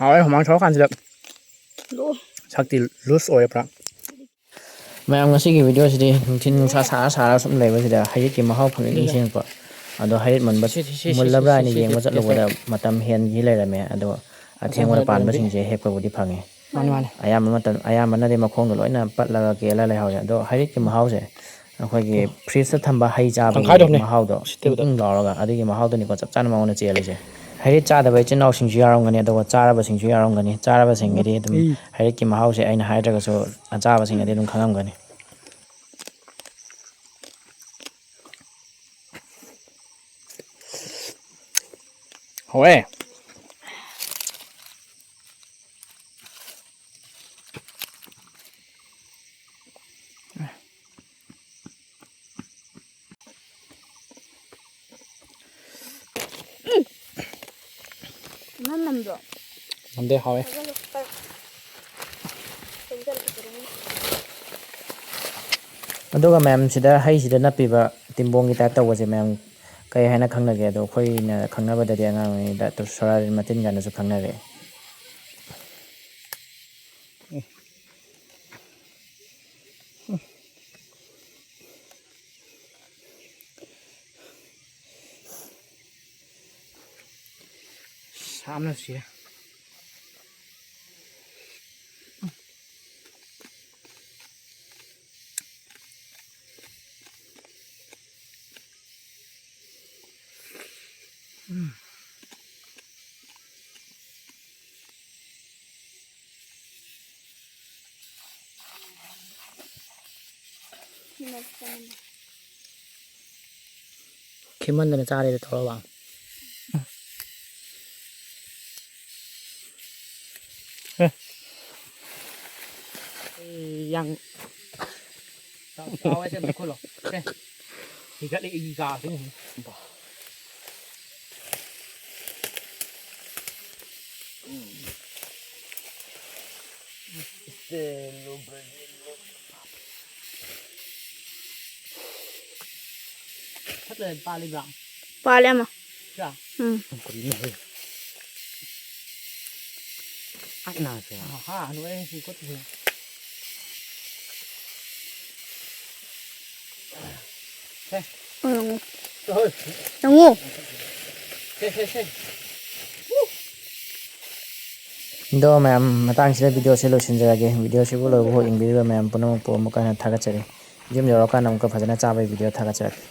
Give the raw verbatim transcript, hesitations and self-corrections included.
ꯍꯥꯎꯋꯦ, ꯍꯨꯃꯥꯡ ꯁꯧꯔꯀꯥꯟꯁꯤꯗ ꯁꯛꯇꯤ ꯂꯨꯁ ꯑꯣꯏꯔꯦ ꯄꯨꯔꯥ꯫ ꯃꯌꯥꯝ, ꯉꯁꯤꯒꯤ ꯚꯤꯗꯤꯑꯣꯁꯤꯗꯤ ꯅꯨꯡꯊꯤꯜ ꯅꯨꯡꯁꯥ ꯁꯥꯔ ꯁꯥꯔꯒ ꯁꯨꯝ ꯂꯩꯕꯁꯤꯗ ꯍꯩꯔꯤꯠꯀꯤ ꯃꯍꯥꯎ ꯈꯪꯅꯤꯡ ꯅꯤꯡꯁꯤꯡꯉꯛꯄ꯫ ꯑꯗꯣ ꯍꯩꯔꯤꯠ ꯃꯨꯟꯕ, ꯁꯤ, ꯁꯤ, ꯁꯤ, ꯁꯤ, ꯃꯨꯜꯂꯕ꯭ꯔꯥ ꯁꯤ, ꯍꯥꯏꯅ ꯁꯤ, ꯌꯦꯡꯕ ꯁꯤ, ꯆꯠꯂꯨꯕꯗ ꯁꯤ꯫ ꯃꯇꯝ ꯍꯦꯟꯈꯤ ꯂꯩꯔꯝꯃꯦ꯫ ꯑꯗꯣ ꯑꯊꯦꯡꯕꯗ ꯄꯥꯟꯕꯁꯤꯡꯁꯦ ꯍꯦꯛꯄꯕꯨꯗꯤ ꯐꯪꯉꯤ꯫ ꯃꯥꯅꯤ, ꯃꯥꯅꯤ꯫ ꯑꯌꯥꯝꯕ ꯃꯇꯝ, ꯑꯌꯥꯝꯕꯅꯗꯤ ꯃꯈꯣꯡꯗꯣ ꯂꯣꯏꯅ ꯄꯠꯂꯒ ꯀꯦꯜꯂ ꯂꯩꯍꯧꯔꯦ꯫ ꯑꯗꯣ ꯍꯩꯔꯤꯠꯀꯤ ꯃꯍꯥꯎꯁꯦ ꯑꯩꯈꯣꯏꯒꯤ ꯐ꯭ꯔꯤꯖꯇ ꯊꯝꯕ ꯍꯩ ꯆꯥꯕꯒꯤ ꯇꯪꯈꯥꯏꯗꯧꯅꯦ꯫ ꯃꯍꯥꯎꯗꯣ ꯁꯤ ꯇꯦꯕꯜꯗ꯫ ꯏꯪ ꯏꯪ ꯂꯥꯎꯔꯒ ꯑꯗꯨꯒꯤ ꯃꯍꯥꯎꯗꯨꯅꯤꯀꯣ ꯆꯞ ꯆꯥꯅ ꯃꯉꯣꯟꯗ ꯆꯦꯜꯂꯤꯁꯦ꯫ ꯍꯩꯔꯤꯠ ꯆꯥꯗꯕ ꯏꯆꯤꯟ ꯏꯅꯥꯎꯁꯤꯡꯁꯨ ꯌꯥꯎꯔꯝꯒꯅꯤ, ꯑꯗꯨꯒ ꯆꯥꯔꯕꯁꯤꯡꯁꯨ ꯌꯥꯎꯔꯝꯒꯅꯤ꯫ ꯆꯥꯔꯕꯁꯤꯡꯒꯤꯗꯤ ꯑꯗꯨꯝ ꯎꯝ꯫ ꯍꯩꯔꯤꯠꯀꯤ ꯃꯍꯥꯎꯁꯦ ꯑꯩꯅ ꯍꯥꯏꯗ꯭ꯔꯒꯁꯨ ꯑꯆꯥꯕꯁꯤꯡꯅꯗꯤ ꯑꯗꯨꯝ ꯈꯪꯉꯝꯒꯅꯤ꯫ ꯍꯣꯏ꯫ ꯏꯅꯝ ꯅꯝꯗ꯭ꯔꯣ? ꯅꯝꯗꯦ, ꯍꯥꯎꯋꯦ꯫ ꯐꯖꯅ ꯀꯛ-, ꯆꯪꯁꯤꯜꯂꯛꯄꯗꯨꯅ꯫ ꯑꯗꯨꯒ ꯃꯌꯥꯝ, ꯁꯤꯗ ꯍꯩꯁꯤꯗ ꯅꯞꯄꯤꯕ ꯇꯤꯝꯕꯣꯡꯒꯤ ꯇꯥꯏꯞ ꯇꯧꯕꯁꯦ ꯃꯌꯥꯝ, ꯀꯩ ꯍꯥꯏꯅ ꯈꯪꯅꯒꯦ? ꯑꯗꯣ ꯑꯩꯈꯣꯏꯅ ꯈꯪꯅꯕꯗꯗꯤ ꯑꯉꯥꯡ ꯑꯣꯏꯔꯤꯉꯩꯗ ꯁꯣꯔꯥꯔꯤꯟ ꯃꯇꯤꯟ ꯀꯥꯏꯅꯁꯨ ꯈꯪꯅꯔꯛꯑꯦ꯫ ꯁꯥꯕꯅ ꯁꯤꯔꯦ꯫ ꯈꯦꯃꯟꯗꯅ ꯆꯥꯔꯦꯗ ꯊꯣꯛꯂꯛꯑꯣ꯫ ꯑꯦ꯫ ꯑꯩ ꯌꯥꯝ ꯆꯥꯎ-, ꯆꯥꯎꯋꯦ, ꯁꯦ, ꯑꯝꯇ ꯈꯨꯠꯂꯣ꯫ ꯁꯦ꯫ ꯍꯤꯒꯠꯂꯦ, ꯏ ꯀꯥꯕꯁꯤꯅ꯫ ꯐꯠꯇ꯭ꯔꯦ, ꯄꯥꯜꯂꯤꯕ꯭ꯔꯥ? ꯄꯥꯜꯂꯦ ꯑꯃ꯫ ꯁꯤꯔꯥ? ꯎꯝ꯫ ꯀꯔꯤꯅꯣ ꯍꯦ? ꯍꯥꯠꯅꯁꯦ꯫ ꯍꯥ, ꯍꯥ, ꯍꯅꯨ, ꯑꯩ ꯁꯤ ꯈꯨꯠꯁꯦ꯫ ꯁꯦ꯫ ꯎꯝ꯫ ꯍꯣꯏ꯫ ꯌꯦꯡꯉꯨ꯫ ꯁꯦ, ꯁꯦ, ꯁꯦ꯫ ꯑꯗꯣ ꯃꯌꯥꯝ, ꯃꯇꯥꯡꯁꯤꯗ ꯚꯤꯗꯤꯑꯣꯁꯦ ꯂꯣꯏꯁꯤꯟꯖꯔꯒꯦ꯫ ꯚꯤꯗꯤꯑꯣꯁꯤꯕꯨ ꯂꯣꯏꯕ ꯐꯥꯎ ꯌꯦꯡꯕꯤꯔꯤꯕ ꯃꯌꯥꯝ ꯄꯨꯝꯅꯃꯛꯄꯨ ꯑꯃꯨꯛꯀ ꯍꯟꯅ ꯊꯥꯒꯠꯆꯔꯤ꯫ ꯌꯨꯝ ꯌꯧꯔꯀꯥꯟꯗ ꯑꯃꯨꯛꯀ ꯐꯖꯅ ꯆꯥꯕꯒꯤ ꯚꯤꯗꯤꯑꯣ ꯊꯥꯒꯠꯆꯔꯛꯀꯦ꯫